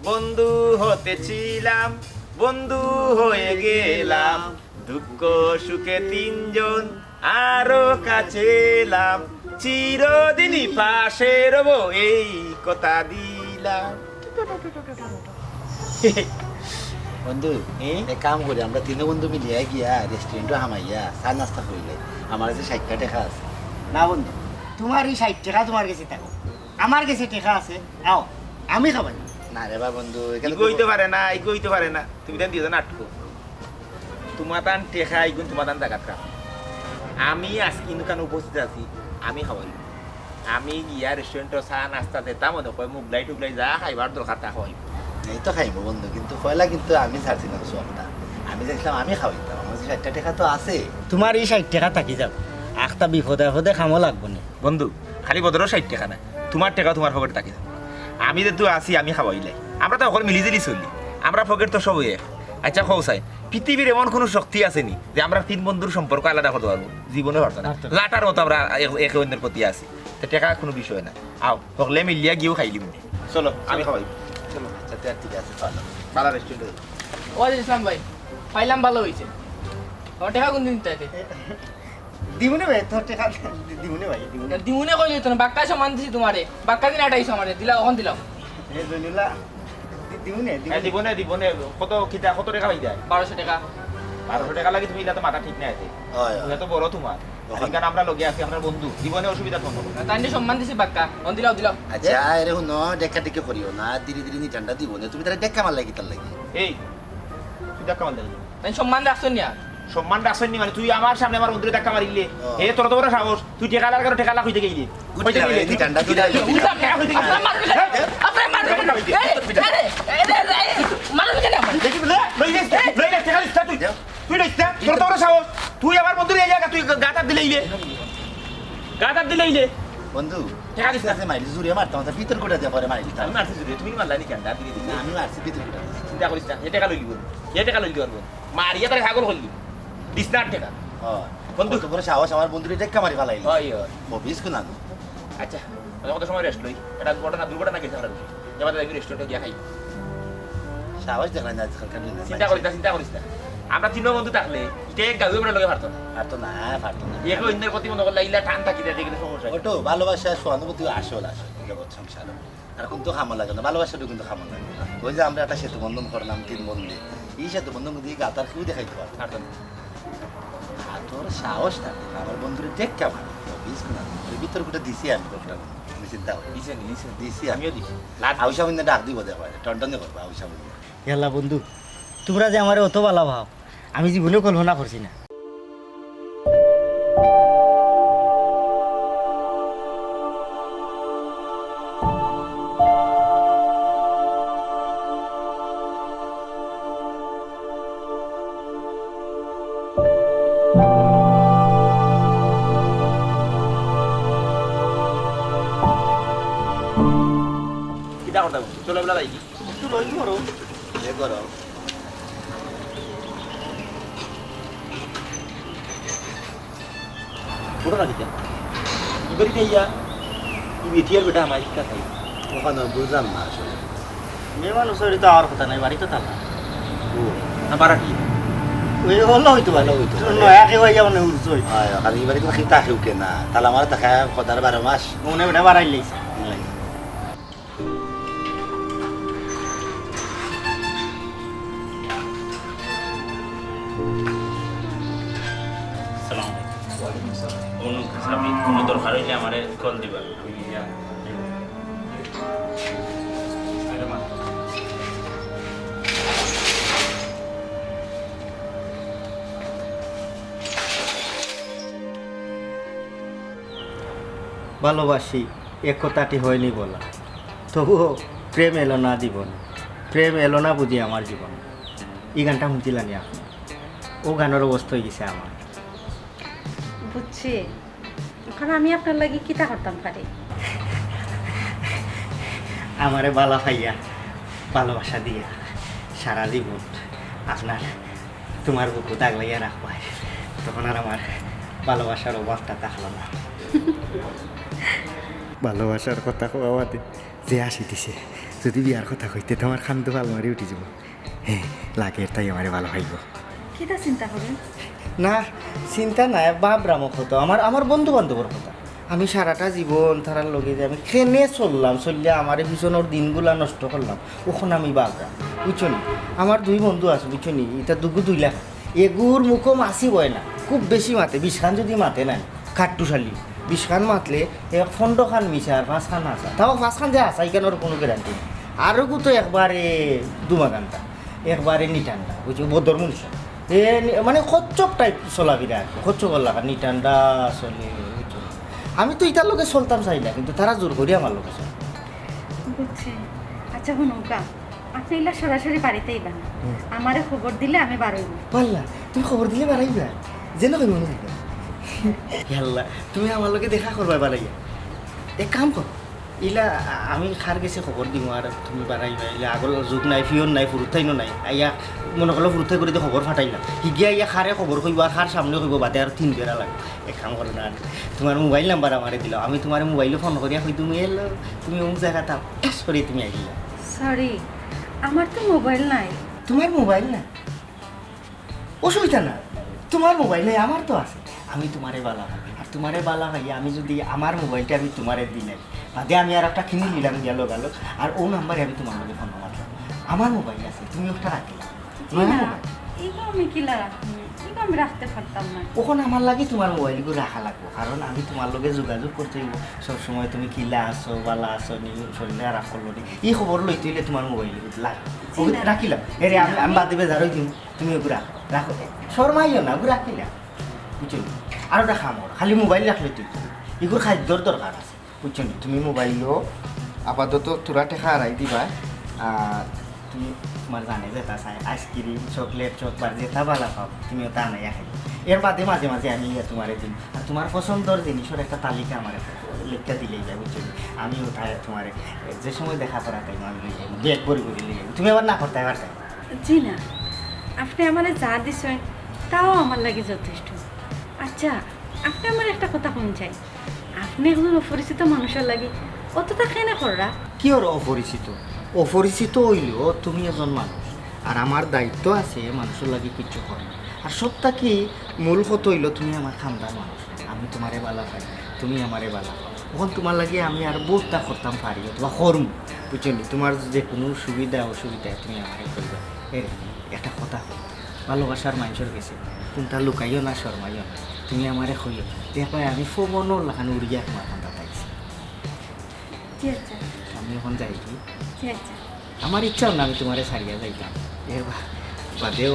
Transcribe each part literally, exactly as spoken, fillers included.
বন্ধু হতে ছিলাম, বন্ধু হয়ে গেলাম, দুঃখ সুখে তিনজন আরো কাছে এলাম, চিরদিনই পাশে রব, এই কথা দিলাম। বন্ধু, এ? এক কাম করি, আমরা তিনো বন্ধু মিলিয়া গিয়া রেস্টুরেন্টো হামাইয়া চা নাস্তা করিলাই। আমার কাছে ষাইটটা টেকা আছে। না বন্ধু, তুমার ই ষাইট টেকা তুমার গেছে থাকউক, আমার গেছে টেকা আছে, আও, আমি খাবাই। না রে বা বন্ধু, ইখান ইগু অইতে পারে না, ইগু অইতে পারে না। তুমি তান দিও না আটকো। তুমার তান টেকা, ইগুন তুমার তান জাগাত রাখো। আমি আজকে ইনু কানো উপস্থিত আছি, আমি খাবাই। আমি গিয়া রেস্টুরেন্টো চা নাস্তা দিতাম, মনে কয় মুগলাই টুগলাই যা খাইবার দরকার তা খাওয়াইব। এই তো খাইব বন্ধু, কিন্তু পয়লা কিন্তু আমি ছাড়ছিলাম সবটা। আমি চাইছিলাম আমি খাওয়াইতাম, আমার কাছে ষাইটটা টেকা তো আছে। তুমার ই ষাইট টেকা থাকি যাউক, আখতা বিপদে আপদে কামো লাগবো নে। বন্ধু, খালি বদরর ষাইট টেকা না, তুমার টেকা তুমার পকেটে থাকি যাউক। আমি যেহেতু আছি, আমি খাওয়াইলাই। আমরা তো হকল মিলিজুলি চলি, আমরা পকেট তো সবই এক। আচ্ছা, কও চাই, পৃথিবীর এমন কুনু শক্তি আছে নি যে আমরা তিন বন্ধুর সম্পর্ক আলাদা করতে পারবো? জীবনে পারতো না। পারতো না। লাটার মতো আমরা এক-, একে অন্যের প্রতি আছি। তো টেকা কুনু বিষয় না। আও, হকলে মিলিয়া গিয়াউ খাইলিমু। চলো, আমি খাওয়াই। চলো, আচ্ছা, তে ঠিক আছে, চলো। বালা রেস্টুরেন্টে যাই। ওয়ালাইকুম ইসলাম ভাই, পাইলাম, ভালা অইছে। আমার টেকা কুনদিন দিতায় তে? দিমুনে ভাই, তোর টেকা দি-, দিমুনে ভাই, দিমুনে। দিমুনে কইলে তো না, বাক্কা সম্মান দিছি তুমারে। বাক্কা দিন আটাইছো আমারে, দিলাও, অখন দিলাও। এ জলিলা, দি-, দিমুনে, দিমুনে। হ্যাঁ, দিবনে, দিবনে। কত, কিতা, কত টেকা পাইতায়? বারোশো টেকা। বারোশো টেকা লাগি তুমি ইলা তো মাথা ঠিক নাই আছে। হয়, হয়। তুমি এত বড় তুমার। আর অখন ইখান আমরা লগে আছি, আমরার বন্ধু। দিবনে, অসুবিধা কুনু নাই। তাইনরে সম্মান দিছি বাক্কা। অন দিলাও, দিলাও। আচ্ছা, এরে হুনো, ডেক্কা ডেক্কি করিও না। ধীরে ধীরে নিটানটা দিবনে। তুমি তারে ডেক্কা মারলায় কিতার লাগি? এই, তুই ধাক্কা মারলে কেনে? তাইন সম্মান রাখছইন না। সম্মান রাখছইন নি মানে তুই আমার সামনে আমার বন্ধুরে ধাক্কা মারিলে? ও। হে, তোর তো বড় সাহস, তুই ঠেকালার কারো ঠেকালা কইতে গেলি। কইতে গেলি। এই ধাক্কা মারবি না। আপনারা মারবেন না। এই, এই, এই, মারবেন কেনে আমারে? দেখি বলে, লই যাস, লই যাস, ঠেকা দিস না তুই। তুই লইস না, তোর তো বড় সাহস। তুই আমার বন্ধুরে এই জায়গা তুই গাতার দিলে ইলে। গাতার দিলে ইলে। বন্ধু, ঠেকা দিস না। ঠিক আছে, মাইলি জুরে মারতাম, তা ভিতর কোটা দিয়া পরে মাইলি। আমি মারছি জুরে, তুমি মারলা নি কেন? দাঁত দিয়ে দিস। না, আমি মারছি ভিতর কোটা দিয়া। চিন্তা করিস না, এ টেকা লইলি বল। এ টেকা লইলি পারবো। মারিয়া তারে পাগল করলি। দিস না আর টেকা। ও, বন্ধু। কত বড় সাহস, আমার বন্ধুরে টেক্কা মারি ফালাইলি। হয়, হয়। অফিস কোন আনো? আচ্ছা, আমি কত সময় রেস্ট লই? এটা ঘটনা, দুর্ঘটনা গেছে আমার। এবার আমি রেস্টুরেন্টে গিয়া খাই। সাহস দেখায় না আজকালকার দিনে। চিন্তা করিস না, চিন্তা করিস না। আমরা তিনও বন্ধু থাকলে, ইটা এক গাঁও আমরা লগে পারতো না। পারতো না, পারতো না। এক অন্যের প্রতি মনে করলে ইলা টান থাকি যায়, দেখলে সমস্যা। ওটো, ভালোবাসা, সহানুভূতি আসল, আসল জগৎ সংসার। আর কিন্তু কামো লাগে না, ভালোবাসাটা কিন্তু কামো লাগে না। ওই যে আমরা একটা সেতু বন্ধন করলাম তিন বন্ধে, এই সেতু বন্ধন কিন্তু এই গাতার কেউ দেখাইতে পারতো না। পারতো না। আর তোর সাহস থাকে না, আমার বন্ধুরে টেক্কা মারে। তো বুঝিস না, ওই ভিতর কোটা দিছি আমি, কোটা আমি চিন্তা করি। দিছে নি, দিছে। দিছি আমি। আমিও দিছি। লাট আউশা বন্ধু ডাক দিব, দেখো, টনটনে করবো আউশা বন্ধু। ইয়াল্লা বন্ধু, তুমরা যে আমারে অত ভালা পাও, আমি জীবনেও কল্পনা করছি না। কিতা করতাম? চলো, এবার যাই। একটু লই করো। এ করো। ঘটনা কিতা? ই বাড়িত আইয়া, ই বেটিয়ার বেটা আমার ইচ্ছা খাই। ওখানে বুঝলাম না আসলে। মেহমান হইছে, ওটা তো আমার কথা নাই, বাড়িত তো তালা। ও, না, ভাড়াটিয়া। ওই হলো হইতে পারে। হলো হইতে পারে। নয়া কেউ আইয়া মানে উঠছে হইতে। হয়, কারণ ই বাড়িত তো কেউ থাকে কেনা। তালা মারা থাকে খোদার বারো মাস। মনে ওটা বাড়াই লইছে। সালাম আলাইকুম। ওয়ালাইকুম সালাম। অনু, সাবি, কোনো দরকার হইলে আমারে কল দিবা। আমি ইয়া, আরে মা। ভালোবাসি, এ কথাটি হয়নি বলা, তবুও প্রেম এলো না জীবনে, প্রেম এলো না বুঝি আমার জীবনে। এই গানটা শুনছিলা নি আপনি? ও গানের অবস্থা হয়ে গেছে আমার। বুঝছি, এখন আমি আপনার লাগি কিতা করতাম পারি? আমারে বালা পাইয়া, ভালোবাসা দিয়া, সারা জীবন আপনার তোমার বুকো দাগ লাগাইয়া রাখবায়, তখন আর আমার ভালোবাসার অভাবটা থাকলো না। ভালোবাসার কথা কওয়া বাদে যে হাসি দিছে, যদি বিয়ার কথা কইতে তো আমার খান্দু আলমারি উঠি যাব। হ্যাঁ, লাগে তাই আমারে ভালা পাইব। কিতা চিন্তা করেন? না, চিন্তা নাই, ভাবরাম কত আমার, আমার বন্ধু বান্ধবর কথা। আমি সারাটা জীবন তারার লগে যে আমি কেনে চললাম, চললে আমার এই পিছনর দিনগুলা নষ্ট করলাম, অখন আমি ভাবরাম, বুঝছো নি? আমার দুই বন্ধু আছে, বুঝছো নি? ইতা দুগু দুই লাখ। এগুর মুখো মাছি বয় না, খুব বেশি মাতে, বিশখান যদি মাতে নাই, কাট্টুশালী। বিশখান মাতলে এক পনেরোখান মিছা আর পাঁচখান হাছা। তাও পাঁচখান যে হাছা, ইখানর কোনো গ্যারান্টি নাই। আর ওগু তো একবারে দুমাগান্তা, একবারে নিটান্ডা, বুঝছো? বদর মনুষ্য। এ নি-, মানে কচ্ছপ টাইপ চলাফিরা আর কি, কচ্ছপ লাখান নিটান্ডা চলে, বুঝছো? আমি তো ইতার লগে চলতাম চাই না, কিন্তু তারা জোর করি আমার লগে চলে। বুঝছি। আচ্ছা, হুনুক্কা, আপনে ইলা সরাসরি বাড়িত আইবা না। হুম। আমারে খবর দিলে আমি বারইমু। আল্লাহ, তুমি খবর দিলে বাড়াইবা, যেন কই মনে থাকবে। আল্লাহ, তুমি আমার লগে দেখা করবা বাড়াইয়া। এক কাম করো, ইলা আ-, আমি কার গেছে খবর দিমু আর তুমি বাড়াইবা, ইলা আগর যুগ নাই, পিয়ন নাই, ফুরুতাইনও নাই। আইয়া মনে করলো ফুরুতাই করি তো খবর ফাটাইলা। হিগিয়া আইয়া কারে খবর কইবো আর কার সামনে কইবো, বাদে আর তিন বেড়া লাগে। এক কাম করো না, তুমার মোবাইল নাম্বার আমারে দিলাও, আমি তুমারে মোবাইলো ফোন করিয়া কই তুমি এলো, তুমি অমুক জাগাত আও, ঠেস করি তুমি আইলা। সরি, আমার তো মোবাইল নাই। তুমার মোবাইল না? অসুবিধা না, তুমার মোবাইল নাই, আমার তো আছে। আমি তুমারে বালা পাই, আর তুমারে বালা পাইয়া আমি যদি আমার মোবাইলটা আমি তুমারে দিলাই, বাদে আমি আর একটা কিনি নিলাম গিয়া লগালগ, আর অউ নাম্বারে আমি তুমার লগে ফোন মারলাম। আমার মোবাইল আছে, তুমি ওটা রাখিলা। জি না, ইগু আমি কিলা রাখমু? ইগু আমি রাখতে পারতাম না। অখন আমার লাগি তুমার মোবাইলগু রাখা লাগবো, কারণ আমি তুমার লগে যোগাযোগ করতে অইবো সবসময়। তুমি কিলা আছো, বালা আছো নি, শরীর খারাপ করলো নি, ই খবর লইতে অইলে তুমার মোবাইলগু লাগে। জি ওকে না। রাখিলাম। এরে, আমি, আমি বাদে বেজার অই দিমু, তুমি ওগু রাখো, রাখো। শরমাইও না, ওগু রাখিলাম। বুঝছো নি? আর ওটা কাম করো, খালি মোবাইল রাখলে তুই তো। ইগুর খাদ্যর দরকার আছে। বুঝছো নি? তুমি মোবাইলো আপাতত থুড়া টেকা হারাই দিবা, আর তুমি তুমার জানে যেটা চাই, আইসক্রিম, চকলেট, চকবার, যেটা বালা পাও, তুমি ওটা আনাইয়া খাইও। এর বাদে মাঝে মাঝে আমি ইয়া তুমারে দিমু। আর তুমার পছন্দর জিনিসর একটা তালিকা আমারে লেখিয়া দিলেই যায়, বুঝছো নি? আমি ওটা তুমারে যে সময় দেখা করা তাই আমি লই যাইমু, ব্যাগ ভরি ভরি লই যাইমু। তুমি আবার না করতে পারতায়। জি না, আপনে আমারে যা দিছইন, তাও আমার লাগি যথেষ্ট। আচ্ছা, আপনে আমারে একটা কথা কইন চাই, আপনে একজন অপরিচিত মানুষর লাগি অতটা কেনে কররা? কিওর অপরিচিত? অপরিচিত অইলেও তুমি একজন মানুষ, আর আমার দায়িত্ব আছে মানুষর লাগি কিচ্ছু করা। আর সব থাকি মূল কথা অইলো তুমি আমার খান্দার মানুষ, আমি তুমারে বালা পাই, তুমি আমারে বালা পাও। অখন তুমার লাগি আমি আর বউততা করতাম পারি, অথবা করমু, বুঝছো নি? তুমার যে কুনু সুবিধা অসুবিধায় তুমি আমারে কইবা। এরে, একটা কথা কও, ভালোবাসার মানুষর গেছে কুনতা লুকাইও না, শরমাইও না, তুমি আমারে কইও। দেখবায় আমি পবনর লাখান উড়িয়া তুমার খান্দাত আইছি। জি আচ্ছা। আমি অখন যাইগি। জি আচ্ছা। আমার ইচ্ছাও না আমি তুমারে ছাড়িয়া যাইতাম। এর বা-, বাদেও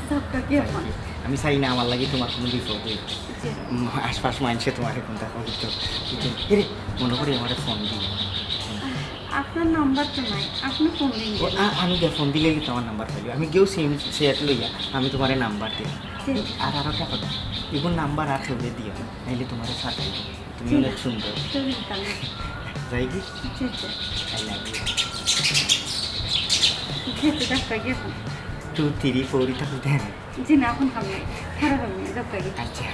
যাউক্কা গি আপনে। আমি চাই না আমার লাগি তুমার কুনু বিপদ অইক। জি। উম, আশপাশ মানষে তুমারে কুনতা কইতো। এরে, মনো করি আমারে ফোন দিও। আপনার নাম্বার তো নাই, আপনে ফোন দিন। ও, আ-, আমি গিয়া ফোন দিলে তো আমার নাম্বার পাইবা। আমি গিয়াউ সিম সেট লইয়া আমি তুমারে নাম্বার দিমু। জি। আর আরো একটা কথা, ইগুর নাম্বার আর কেউরে দিও না, নাইলে তুমারে সাতাইবো। তুমি জি। অনেক সুন্দর। তো দিতাম না। যাইগি? জি, জি। I love you. জি, তো যাউক্কা গি আপনে। Two, three, four ইতা কইতে। জি না, অখন কাম নাই। পরে কইমু, যাউক্কা গি। আচ্ছা।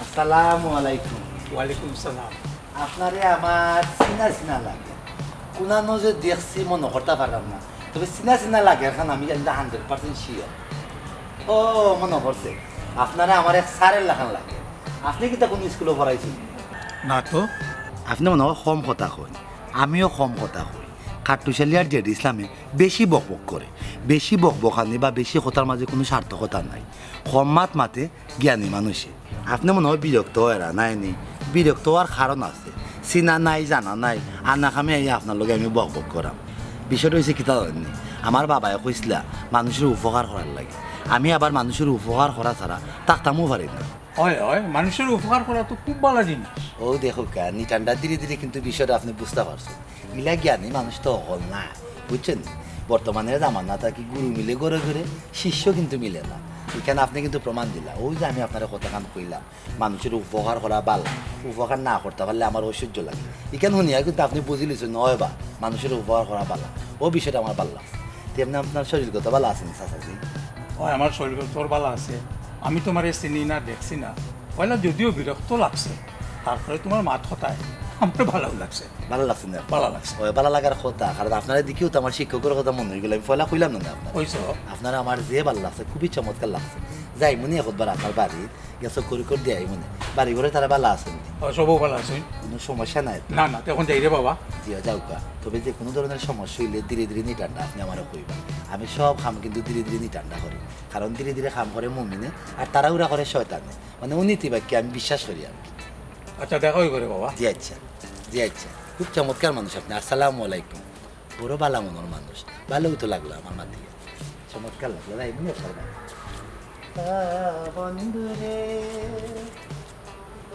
আসসালামু আলাইকুম। ওয়ালাইকুম সালাম। আপনারে আমার চিনা চিনা লাগে, কুনানো যে দেখছি মনো করতা পারলাম না, তবে চিনা চিনা লাগে, এখন আমি জানি না হান্ড্রেড পার্সেন্ট শিওর। ও, মনো পড়ছে, আপনারে আমার এক স্যারের লাখান লাগে। আপনে কিতা কুনু স্কুলো পড়াইছইন? না তো। আপনে মনো অয় কম কথা কইন, আমিও কম কথা কই। কাট্টুশালী আর জেড ইসলামে বেশি বকবক করে, বেশি বকবকানি বা বেশি কথার মাঝে কুনু সার্থকতা নাই। কম মাত মাতে জ্ঞানী মানুষে। আপনে মনো অয় বিরক্ত অইরা, নায় নি? বিরক্ত অওয়ার কারণ আছে। চিনা নাই, জানা নাই, আনা কামে আইয়া আপনার লগে আমি বকবক করাম। বিষয়টা অইছে কিতা জানইন নি? আমার বাবায় কইছলা মানুষর উপকার করার লাগি। আমি আবার মানুষর উপকার করা ছাড়া থাকতামও পারি না। অয়, অয়, মানুষর উপকার করা তো খুব ভালা জিনিস। ও দেখউক্কা, নিটান্ডা ধীরে ধীরে কিন্তু বিষয়টা আপনে বুঝতা পারছইন। ইলা জ্ঞানী মানুষ তো হকল না, বুঝছইন নি? বর্তমানে জামানা থাকি গুরু মিলে ঘরে ঘরে, শিষ্য কিন্তু মিলে না। ইখান আপনে কিন্তু প্রমাণ দিলা। অউ যে আমি আপনারে কথাখান কইলাম, মানুষর উপকার করা বালা, উপকার না করতা পারলে আমার অসহ্য লাগে। ইখান হুনিয়া কিন্তু আপনে বুঝিলিছইন, অয় বা, মানুষর উপকার করা বালা। অউ বিষয়টা আমার বালা লাগছে। তে এমনে আপনার শরীরগত বালা আছইন নি, চাচাজি? অয়, আমার শরীরগত বালা আছে। আমি তুমারে চিনি না, দেখছি না, পয়লা যদিও বিরক্ত লাগছে, তারপরে তুমার মাত কথায় আমার বালাউ লাগছে। বালা লাগছে নি? বালা লাগছে। অয়, বালা লাগার কথা, কারণ আপনারে দেখিউ তো আমার শিক্ষকর কথা মনো অইগেল। আমি পয়লা কইলাম না নি আপনারে? কইছো। আপনারে আমার যে বালা লাগছে, খুবই চমৎকার লাগছে। যাইমুনে একবার আপনার বাড়িত, গিয়া চক্কর-উক্কর দিয়া আইমুনে। বাড়ি ঘরে তারা বালা আছইন নি? অয়, সবউ বালা আছইন। কুনু সমস্যা নাই তো? না, না, তে অখন যাই রে বাবা। জি, যাউক্কা। তবে যে কুনু ধরনের সমস্যা অইলে ধীরে ধীরে নিটান্ডা আপনে আমারে কইবা। আমি সব কাম কিন্তু ধীরে ধীরে নিটান্ডা করি, কারণ ধীরে ধীরে কাম করে মুমিনে, আর তাড়াহুড়া করে শয়তানে। মানে, অনীতি বাক্যে আমি বিশ্বাস করি আর কি। আচ্ছা, দেখা অইবো রে বাবা। জি আচ্ছা, জি আচ্ছা। খুব চমৎকার মানুষ আপনে। আসসালামু আলাইকুম। বড় বালা মনর মানুষ। বালাউ তো লাগলো আমার মাতিয়া। চমৎকার লাগলো, যাইমুনে একবার। আ, বন্ধু রে,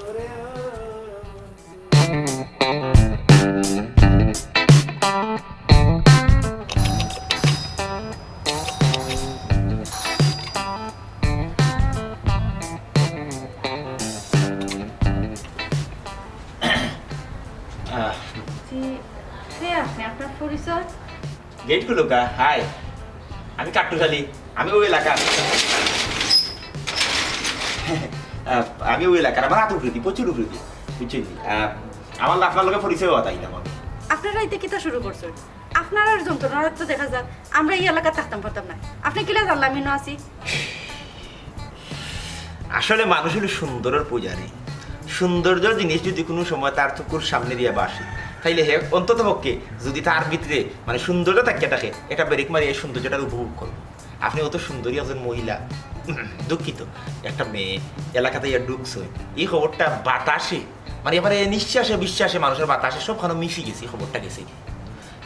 ওরে ও বন্ধু। আহ, জি, কে আপনি? আপনার পরিচয়? গেট খুলুক্কা, হাই। আমি কাট্টুশ আলী, আমি অউ এলাকার। আহ, আমি অউ এলাকার, আমার আত উপরেদি, প্রচুর উপরেদি, বুঝছইন নি? আহ, আমার লা-, আপনার লগে পরিচয় অওয়াত আইলাম আমি। আপনারা ইতা কিতা শুরু করছইন? আপনারার যন্ত্রণাত তো দেখা যার আমরা ই এলাকাত থাকতাম পারতাম না। আপনে কিলা জানলা আমি ইনো আছি? আসলে মানুষ অইলো সুন্দরর পূজারী। সৌন্দর্যর জিনিস যুদি কুনু সময় তার চকুর সামনেদি ভাসে, তাইলে হে অন্তত পক্ষে যুদি তার ভিতরে মানে সৌন্দর্য থাকিয়া থাকে, একটা ব্রেক মারিয়া ই সৌন্দর্যটার উপভোগ করবো। আপনে অত সুন্দরী একজন মহিলা, দুঃখিত, একটা মেয়ে এলাকাত আইয়া ঢুকছইন, ই খবরটা বাতাসে, মানে এবারে নিঃশ্বাসে বিশ্বাসে মানুষর বাতাসে সবখানো মিশি গেছে, ই খবরটা গেছে।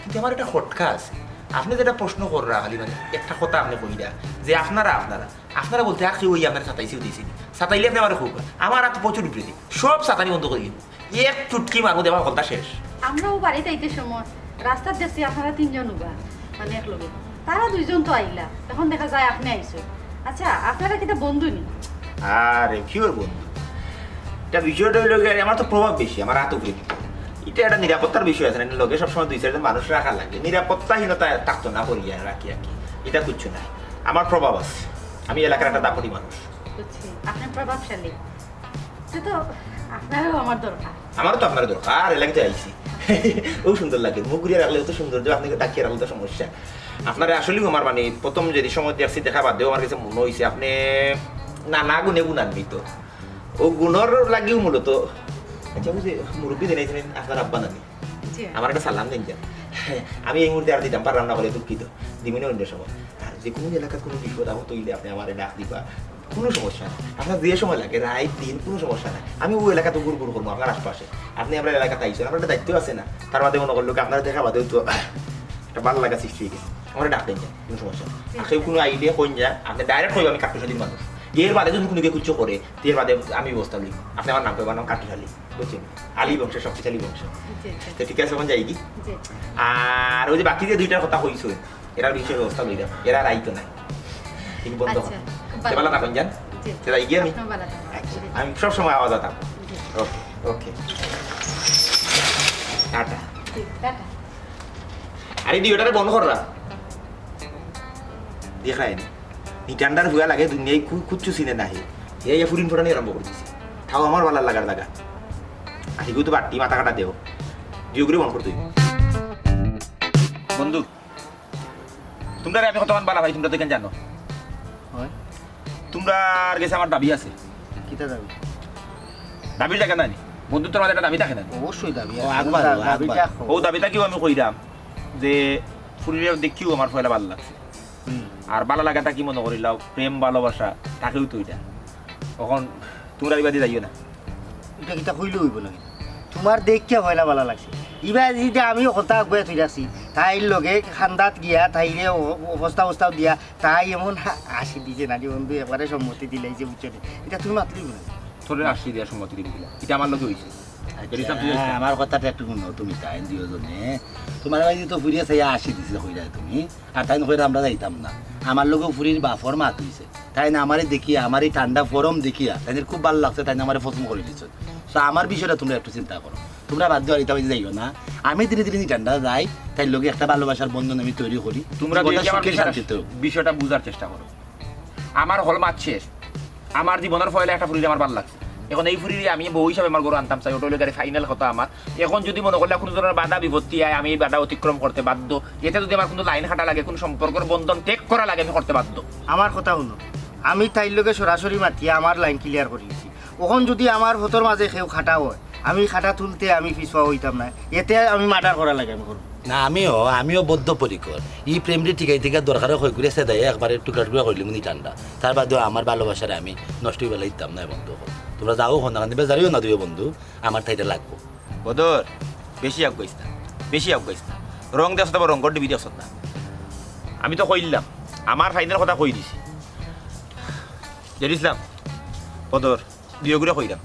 কিন্তু আমার একটা খটকা আছে। আপনে যেটা প্রশ্ন কররা খালি, মানে, একটা কথা আপনে কইরা যে আপনারা, আপনারা, আপনারা বলতে আর কেউ অই আপনারে সাতাইছেও দিছে নি? সাতাইলে আপনে আমারে কউক্কা। আমার আত প্রচুর উপরেদি। সব সাতানি বন্ধ করি দিমু। এক চুটকি মারমু, দেখবা হকলতা শেষ। আমরাও বাড়িত আইতে সময় রাস্তাত দেখছি আপনারা তিনজন উবা, মানে, একলগে। তারা দুইজন তো আইলা, এখন দেখা যায় আপনে আইছো। আচ্ছা, আপনারা কিতা বন্ধু নি? আরে, কিওর বন্ধু? ইটা বিষয়টা অইলো গিয়া, আমার তো প্রভাব বেশি, আমার আত উপরেদি। ইটা একটা নিরাপত্তার বিষয় আছে না, লগে সবসময় দুই চাইরজন মানুষ রাখা লাগে। নিরাপত্তাহীনতা থাকতো না করিয়া রাখি আর কি, ইটা কিচ্ছু নায়। আমার প্রভাব আছে, আমি এলাকার একটা দাপটি মানুষ। বুঝছি, আপনি প্রভাবশালী। সে তো আপনারও আমার দরকার। আমারও তো আপনার দরকার, এর লাগি তো আইছি। অউ সুন্দর লাগে, মুখ ঘুরিয়া রাখলে অত সুন্দর যে আপনে ডাকিয়া রাখলে তো সমস্যা। আপনারে আসলেউ আমার মানে প্রথম যেদি সময় দেখছি, দেখা বাদেউ আমার গেছে মনো অইছে আপনে নানা গুণে গুণান্বিত। অউ গুণর লাগিউ মূলত। আচ্ছা, অউ যে মুরব্বি যেন আইছইন, আপনার আব্বা নানি? জি। আমার একটা সালাম দেইন যান। আমি এই মুহূর্তে আর দিতাম পাররাম না বলে দুঃখিত। দিমুনে অইন্য সময়। আর যে কুনু এলাকাত কুনু বিপদ আপদ অইলে আপনে আমারে ডাক দিবা। কুনু সমস্যা নাই। আপনার যে সময় লাগে, রাইত দিন, কুনু সমস্যা নাই। আমি অউ এলাকাত ঘুর ঘুর করমু, আপনার আশপাশে। আপনে আমরার এলাকাত আইছইন, আপনার একটা দায়িত্ব আছে না? তার বাদে মনো করলো কি, আপনারে দেখা বাদেউ তো একটা ভালা লাগা সৃষ্টি অই গেছে। আমারে ডাক দেইন যান, কুনু সমস্যা নাই। আর কেউ কুনু আইলে কইন যান, আপনে direct কইবা আমি কাট্টুশ আলীর মানুষ। এর বাদে যুদি কুনু কেউ কিচ্ছু করে, তে এর বাদে আমি ব্যবস্থা লইমু। আপনে আমার নাম কইবা, নাম কাট্টুশ আলী। বুঝছইন? আলী বংশের শক্তিশালী বংশ। জি, জি। তে ঠিক আছে, অখন যাইগি? জি। আর অউ যে বাকি যে দুইটার কথা কইছইন, এরার বিষয়ে ব্যবস্থা লইলাম, এরা আর আইতো নায়। ঠিক বন্ধ আচ্ছা, অখন। খুব ভালা। তে ভালা থাকইন যান। জি। তে যাইগি আমি? আপনিও ভালা থাকইন। আচ্ছা, জি। আমি সব সময় আওয়াজ আতাম। জি। ওকে, ওকে। টাটা। জি, টাটা। আরে, দুইটারে বন্ধ কররা। দেখায় নি। নিটান্ডার ফুয়া লাগে দুনিয়ায় কু-, কুচ্ছু চিনে না হে। হে ইয়া ফুরিন ফুটানি আরম্ভ করি দিছে। তাও আমার ভালা লাগার লাগা। আর হিগু তো বাট্টি মাথা কাটা দেও। দুইগুরে বন্ধ করতে অইবো। বন্ধু, তুমরারে আমি কতখান ভালা পাই, তুমরা তো ইখান জানো। অয়। তুমরার গেছে আমার দাবি আছে। কিতা দাবি? দাবির জাগা নাই নি? বন্ধুত্বর মাঝে একটা দাবি থাকে না নি? অবশ্যই দাবি ও, আছে। আকবার, দা-, ও, দাবিটা আকবার। কও। ও দাবিটা কিও আমি কইরাম যে ফুরিরে দেখিও আমার পয়লা ভালা লাগছে। হুম। আর ভালা লাগাটা কি মনো করিলাও? প্রেম, ভালোবাসা, থাকেও তো ইটা। অখন তুমরা ইবাদি যাইও না। ইটা কিতা কইলে অইবো নাকি? তুমার দেখিয়া পয়লা ভালা লাগছে। ইবা যদি আমিও কথা আগুয়াই থই রাখছি, তাইর লগে খান্দাত গিয়া, তাইরে অ-, অবস্থা অবস্থাও দিয়া, তাই এমন হা-, হাসি দিছে নানি বন্ধু, একবারে সম্মতি দিলাইছে, বুঝছো নি? ইটা তুমি মাতলি না। তোরে হাসি দিয়া সম্মতি দিলা। ইটা আমার লগে অইছে। আচ্ছা, এর হিসাব তুই হ্যাঁ, আমার কথাটা একটু হুনো, তুমি তাইন দুইওজনে। তুমার বাড়ি তো ফুরিয়ে চাইয়া হাসি দিছে, কইরায় তুমি। আর তাইন কইরা আমরা যাইতাম না। আমার লগে ফুরির বাফর মাত অইছে। তাইন আমারে দেখিয়া, আমার ই ঠান্ডা ফরম দেখিয়া, তাইনর খুব ভালা লাগছে, তাইন আমারে পছন্দ করি দিছইন। So, আমার বিষয়টা তুমরা একটু চিন্তা করো। তুমরা বাদ দেও, ইতা বাদ দেও না। আমি ধীরে ধীরে ই ঠান্ডা যাই, তাইর লগে একটা ভালোবাসার বন্ধন আমি তৈরি করি। তুমরা জীবনটা দুইজন আমার সুখে বিষয়টা, শান্তিতে হোক। বিষয়টা বুঝার চেষ্টা করো। আমার হল মাত শেষ। আমার জীবনর পয়লা একটা ফুরিরে আমার ভালা লাগছে। এখন এই ফুরিরে আমি বউ হিসাবে আমার ঘরো আনতাম চাই, ওটা অইলো গিয়া final কথা আমার। এখন যুদি মনো করলে কুনু ধরনের বাধা বিপত্তি আয়, আমি এই বাধা অতিক্রম করতে বাধ্য। এতে যুদি আমার কুনু লাইন কাটা লাগে, কুনু সম্পর্কর বন্ধন ত্যাগ করা লাগে, আমি করতে বাধ্য। আমার কথা হুনো, আমি তাইর লগে সরাসরি মাতিয়া আমার লাইন clear করি দিছি। অখন যুদি আমার ফথর মাঝে কেউ কাটা অয়, আমি কাটা তুলতে আমি পিছুয়া অইতাম না, এতে আমি murder করা লাগে আমি করমু। না, আমিও, আমিও বদ্ধপরিকর। ই প্রেমরে টিকাই টিকা দরকারে কই করে সেদাইয়া একবারে টুকরা টুকরা করিলিমু নি ঠান্ডা। তার বাদেও আমার ভালোবাসারে আমি নষ্ট অইবার দিতাম না বন্ধু। তুমরা যাও অখন, না বেজারিও না দুইও বন্ধু, আমার তাইটা লাগবো। বদর, বেশি আগুয়াইস না, বেশি আগুয়াইস না। রং দেখছত বা রংর ডিবি দেখছত না। আমি তো কইলাম, আমার final কথা কই দিছি। জেড ইসলাম, বদর, দুইওগুরে কইলাম,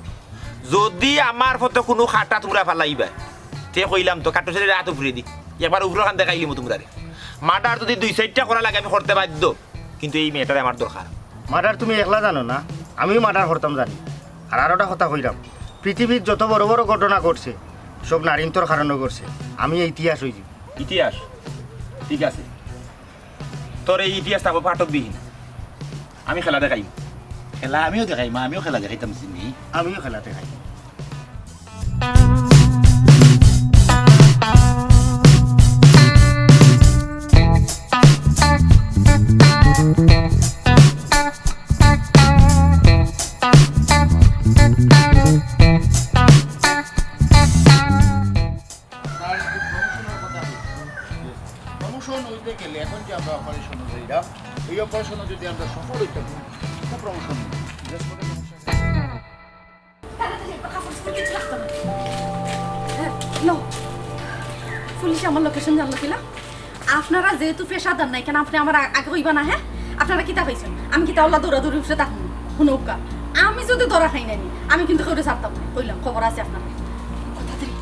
যুদি আমার ফথো কুনু কাটা তুমরা ফালাইবায়, তে কইলাম তো, কাট্টুশের আত উপরেদি, একবার উপরর খান দেখাইলিমু তুমরারে। Murder যুদি দুই চাইরটা করা লাগে, আমি করতে বাধ্য, কিন্তু এই মেয়েটারে আমার দরকার। Murder তুমি একলা জানো না, আমিও murder করতাম জানি। আর আরোটা কথা কইরাম, পৃথিবীত যত বড় বড় ঘটনা ঘটছে, সব নারীন্তর কারণে ঘটছে। আমি এই ইতিহাস অইযিমু। ইতিহাস? ঠিক আছে, তোর এই ইতিহাস থাকবো পাঠকবিহীন। আমি খেলা দেখাইমু। খেলা আমিও দেখাইমু, আমিও খেলা দেখাইতাম চিনি। আমিও খেলা দেখাইমু। আপনার একটু promotion-এর কথা বলছি। Promotion হইতে গেলে এখন যে আমরা operation-এ যাইরা, এই operation-এ যদি আমরা সফল হইতে পারি, তো promotion নেই। তাড়াতাড়ি একবার কাপড় চোপড় কিছু রাখতে হবে। হ্যাঁ, লো। পুলিশে আমার location জানলো কিলা? আপনারা যেহেতু পেশাদার না, এখানে আপনি আমার আ-, আগে কইবা না, হ্যাঁ? আপনারা কিতা পাইছেন? আমি কিতা ওলা দৌড়াদৌড়ি উঠে থাকবো? হুনউক্কা, আমি যদি ধরা খাই না নি, আমি কিন্তু কেউরে ছাড়তাম না। কইলাম, খবর আছে আপনার। তাড়াতাড়ি।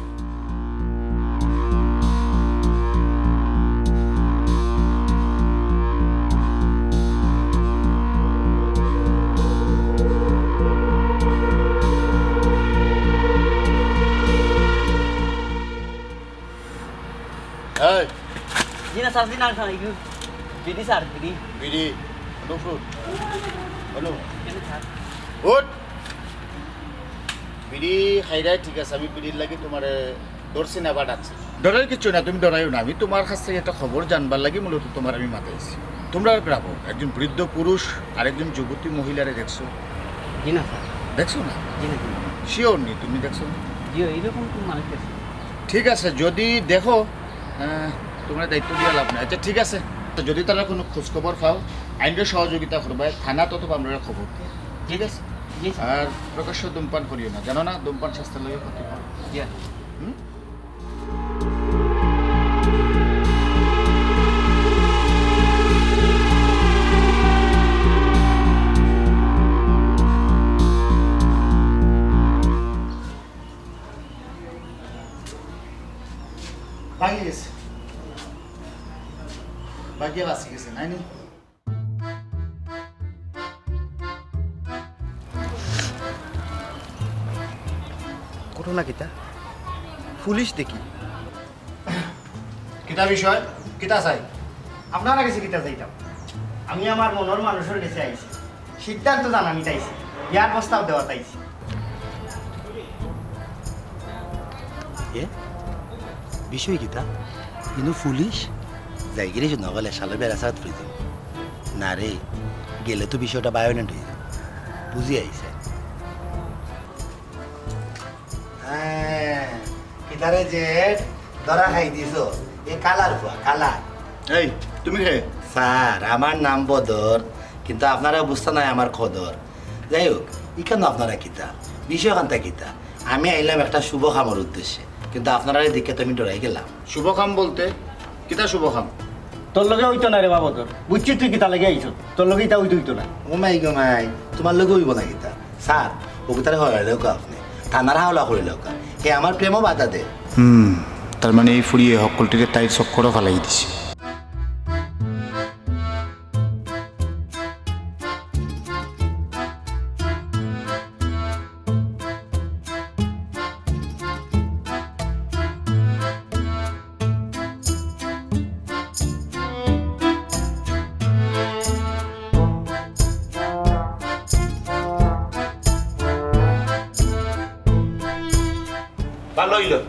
এই। জি না স্যার, জি না স্যার, একটু বিড়ি স্যার, বিড়ি। বিড়ি। অনুপ, উঠ। অনুপ। কেন স্যার? উঠ। বিড়ি খাইরায় ঠিক আছে, আমি বিড়ির লাগি তুমারে ধরছি না বা ডাকছি। ডরার কিচ্ছু না, তুমি ডরাইও না। আমি তুমার কাছ থাকি একটা খবর জানবার লাগি মূলত তুমারে আমি মাতাইছি। তুমরার গ্রামো একজন বৃদ্ধ পুরুষ আর একজন যুবতী মহিলারে দেখছো? জি না স্যার। দেখছো না? জি না, জি না। Sure নি তুমি দেখছো না? জি, এইরকম কোন মানুষ আছে? ঠিক আছে, যদি দেখো, আহ, তুমরারে দায়িত্ব দিয়া লাভ নাই। আচ্ছা, ঠিক আছে, তো যদি তারা কোনো খোঁজ খবর পাও, আইনর সহযোগিতা করবায়, থানাত অথবা আমরারে খবর দিও। ঠিক আছে? জি, স্যার। আর প্রকাশ্য ধূমপান করিও না, জানো না ধূমপান স্বাস্থ্যর লাগি ক্ষতিকর। জি। হুম? ভাগি গেছে। ভাগিয়া বাঁচি গেছে, নাইনি? ঘটনা কিতা? পুলিশ দেখি। কিতা বিষয়? কিতা চাই? আপনারা গেছে কিতা চাইতাম? আমি আমার মনর মানুষর গেছে আইছি। সিদ্ধান্ত জানানি চাইছি, বিয়ার প্রস্তাব দেওয়া চাইছি। এ? বিষয় কিতা? ইনো পুলিশ? যাইগিরি নগলে শালা বেড়া সাত ফ্রিজিং। না রে, গেলে তো বিষয়টা violent অইযিবো। বুঝি আইছে। হ্যাঁ, কিতারে যে ধরা খাই দিছো, এ কালার ফুয়া, কালার। এই, তুমি কে? স্যার, আমার নাম বদর, কিন্তু আপনারা বুঝতা নায় আমার কদর। যাই হোক, ইখানো আপনারা কিতা? বিষয় খানটা কিতা? আমি আইলাম একটা শুভ কামর উদ্দেশ্যে, কিন্তু আপনারারে দেখিয়া তো আমি ডরাই গেলাম। শুভ কাম বলতে? কিতা শুভ কাম? তোর লগে অইতো না রে বাবা তোর। বুঝছি তুই কিতা লাগি আইছস। তোর লগে ইতা অইতো অইতো না। ও মাই গো মাই, তুমার লগে অইবো না কিতা? স্যার, অগু তারে হরাই লউক্কা আপনে। থানার হাওলা করি লউক্কা। হে আমার প্রেমও বাধা দে। হুম, তার মানে এই ফুড়িয়ে হক্কলটিরে তাইর চক্করো ফালাই দিছে।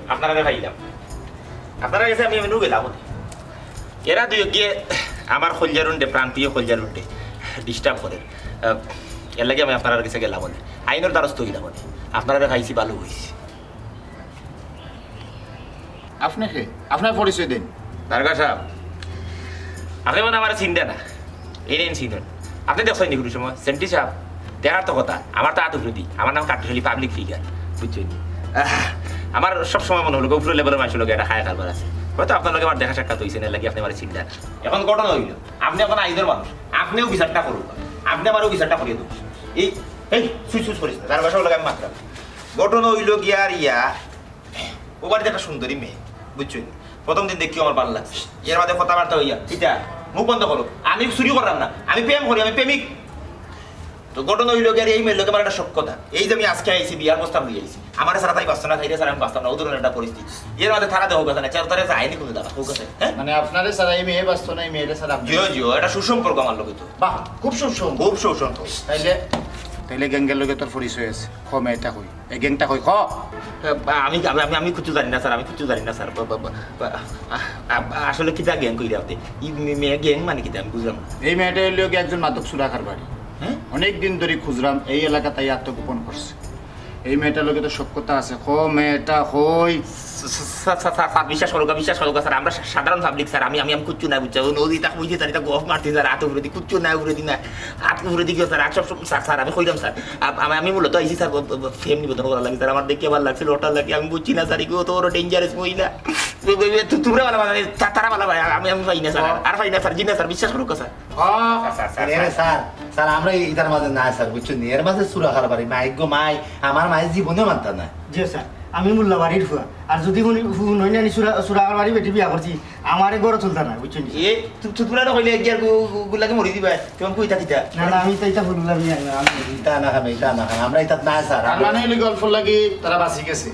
আপনারারে পাইলাম। আপনারার গেছে আমি এমনেউ গেলাম অনে। এরা দুইও গিয়ে আমার কলিজার উন্ডে, প্রাণপ্রিয় কলিজার উন্ডে disturb করের। আহ, এরলাগি আমি আপনারার গেছে গেলাম অনে। আইনর দ্বারস্থ অইলাম অনে। আপনারারে পাইছি, ভালা অইছে। আপনে কে? আপনার পরিচয় দেইন। দারোগা সাব, আপনে মনে আমারে চিনরা না। এই নেন চিনইন। আপনে দেখছইন নি কুনু সময়? সেন্ট্রি সাব, দেখার তো কথা। আমার তো আত উপরেদি। আমার নাম কাট্টুশালী public figure। বুঝছইন নি? আহ, আমার সব সময় মনে অইলো উপরের level-র মানষর লগে একটা খায় কারবার আছে। হয়তো আপনার লগে আমার দেখা সাক্ষাৎ অইছে না, এরলাগি আপনে আমারে চিনরা না। এখন ঘটনা অইলো, আপনে এখন আইনর মানুষ, আপনেউ বিচারটা করউক্কা, আপনে আমারেউ বিচারটা করিয়া দেউক্কা। এই, এই, সুইচ সুইচ করিস না, দারোগা সাবর লগে আমি মাতরাম। ঘটনা অইলো গিয়া আর ইয়া, ও বাড়িত একটা সুন্দরী মেয়ে, বুঝছইন নি? প্রথম দিন দেখিউ আমার ভালা লাগছে, এর বাদে কথাবার্তা অইয়া, কিতা? মুখ বন্ধ করো, আমি চুরি কররাম না, আমি প্রেম করি, আমি প্রেমিক। তো ঘটনা অইলো গিয়া আর এই মেয়ের লগে আমার একটা সখ্যতা। এই যে আমি আজকে আইছি, বিয়ার প্রস্তাব লইয়া আইছি, আমারে ছাড়া তাই বাঁচতো না, তাইরে ছাড়া আমি বাঁচতাম না, ও ধরনের একটা পরিস্থিতি। এর বাদে তারা দেখো কথা না, চার তারা যায়নি কুনু জাগা, ও কথা, হ্যাঁ? মানে আপনারে ছাড়া এই মেয়ে বাঁচতো না, এই মেয়েরে ছাড়া আপনি? জিও, জিও, এটা সুসম্পর্ক আমার লগে তো। বাহ, খুব সুসম্পর্ক। খুব সুসম্পর্ক। তাইলে, তাইলে গ্যাংয়ের লগে তোর পরিচয় আছে। ক মেয়েটা কই? এই গ্যাংটা কই? ক। আমি, আমি, আমি, আমি কিচ্ছু জানি না স্যার, আমি কিচ্ছু জানি না স্যার। বা, বা, বা, বা, আ-, আ-, আসলে কিতা গ্যাং কইরা আপনি? ই মে-, মেয়ে গ্যাং মানে কিতা? আমি বুঝলাম না। এই মেয়েটা অইলো গিয়া একজন মাদক চুরা কারবারি। হ্যাঁ? অনেক দিন ধরি খুঁজরাম, এই এলাকাত আইয়া আত্মগোপন করছে। এই মেয়েটার লগে তো সখ্যতা আছে। ক মেয়েটা কই? স্যার, স্যার, স্যার, স্যার, বিশ্বাস করউক্কা, বিশ্বাস করউক্কা স্যার, আমরা সা-, সাধারণ public স্যার, আমি, আমি, আমি কিচ্ছু না বুঝছি। ও নদী তা কইছে স্যার, এটা গফ মারছে স্যার, আত উপরেদি, কিচ্ছু না উপরেদি না, আত উপরেদি কিও স্যার, আর সব, সব, স্যার, স্যার, আমি কইলাম স্যার, আ-, আমি, আমি মূলত আইছি স্যার, ব-, ব-, ব-, প্রেম নিবেদন করার লাগি স্যার, আমার দেখে ভালা লাগছে, লটার লাগি, আমি বুঝছি না স্যার, ইগু অত বড় dangerous মহিলা। তু-, তু-, তু-, তুমরা ভালা, ভালা, তা-, তারা ভালা ভাই, আমি, আমি পাই না স্যার, আর, আর পাই না স্যার, জি না স্যার, বিশ্বাস করউক্কা স্যার। ও, স্যার, স্যার, স্যার, এরে স্যার। স্যার, স্যার, আমরা ইতার মাঝে না স্যার, বুঝছইন নি? এর মাঝে চুরা কারবারি, মাইগো মাই, আমার মায়ে জীবনে মানতা না। জি স্যার, আমি মোল্লাবাড়ির ফুয়া। আর যদি হুনি, হুনইন নি চুরা, চুরা কারবারি বেটি বিয়া করছি, আমারে ঘরো তুলতা না, বুঝছইন নি? এ, তু-, তু-, তুমরা না কইলে এক গিয়ার গু-, গু-, গুলাকে মরি দিবা। তুমি কইতা কিতা? না, না, আমি তো ইতা বললাম না, আমি ইতা না খামে, ইতা না খামে। আমরা ইতাত না স্যার। তার মানে অইলো গল্প লাগি তারা বাঁচি গেছে।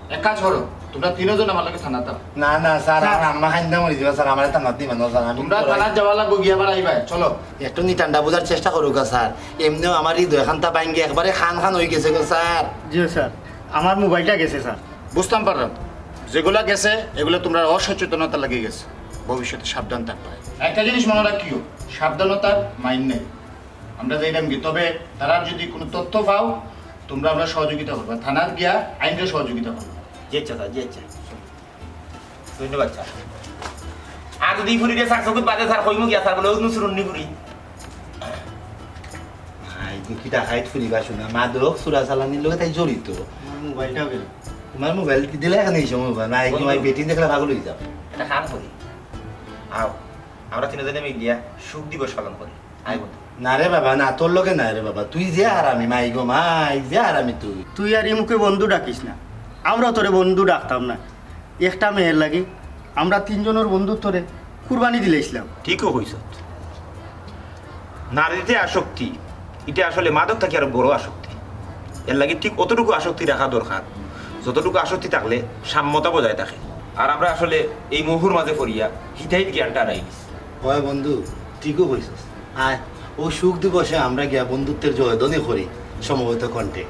এক কাজ করো, তুমরা তিনজন আমার লগে থানাত আও। না, না, স্যার, স্যার। আমার আম্মা খাইন্দা মরি দিবা, স্যার, আমারে থানাত নিবা না, স্যার, আমি তুমরা থানাত যাওয়া লাগবো, গিয়া আবার আইবা, চলো। একটু নিটানটা বুঝার চেষ্টা করউক্কা, স্যার। এমনেউ আমার হৃদয় খানটা ভাঙ্গি একবারে খান খান অই গেছে গো, স্যার। জি, স্যার, আমার মোবাইলটা গেছে, স্যার। বুঝতাম পারলাম, যেগুলা গেছে, এগুলা তুমরার অসচেতনতার লাগি গেছে। ভবিষ্যতে সাবধান থাকবা। একটা জিনিস মনো রাখিও, সাবধানতার মাইর নাই। আমরা যাইরাম কি, তবে তারার যদি কুনু তথ্য পাও, তুমরা আমরারে সহযোগিতা করবা, থানাত গিয়া আইনরে সহযোগিতা করবা। জি আচ্ছা স্যার, জি আচ্ছা। ধন্যবাদ স্যার। আর যদি ই ফুরিরে স্যার চকুত বাজে স্যার, কইমু গিয়া স্যার বলে, "ও নুসুরুন্নি ফুরি।" আই, তুমি কি ডাকাইত ফুরিবা শুনা? মাদক চুরা চালানির লগে তাই জড়িত। আমার মোবাইলটাও গেল। তোমার মোবাইল দিলে এখানে এই সময় মোবাইল। না, এই বন্ধু। তোমার বেটিন দেখলে পাগল অই যাও। একটা কাম করি। আও, আমরা তিনজনে মিলিয়া শোক দিবস পালন করি। আই বন্ধু। না রে বাবা, না, তোর লগে না রে বাবা। তুই যে হারামি, মাই গো মাই, যে হারামি তুই। তুই আর ই মুখে বন্ধু ডাকিস না। আমরাও তোরে বন্ধু ডাকতাম না। একটা মেয়ের লাগি আমরা তিনজনর বন্ধুত্বরে কুরবানি দিলাইছলাম। ঠিকউ কইছত। নারীতে আসক্তি, ইটা আসলে মাদক থাকি আরো বড় আসক্তি। এরলাগি ঠিক অতটুকু আসক্তি রাখা দরকার, যতটুকু আসক্তি থাকলে সাম্যতা বজায় থাকে। আর আমরা আসলে এই মোহর মাঝে পড়িয়া হিতাহিত জ্ঞানটা হারাই দিছি। হয় বন্ধু, ঠিকউ কইছস। আয়, ও শোক দিবসে আমরা গিয়া বন্ধুত্বের জয়ধ্বনি করি সমবেত কণ্ঠে।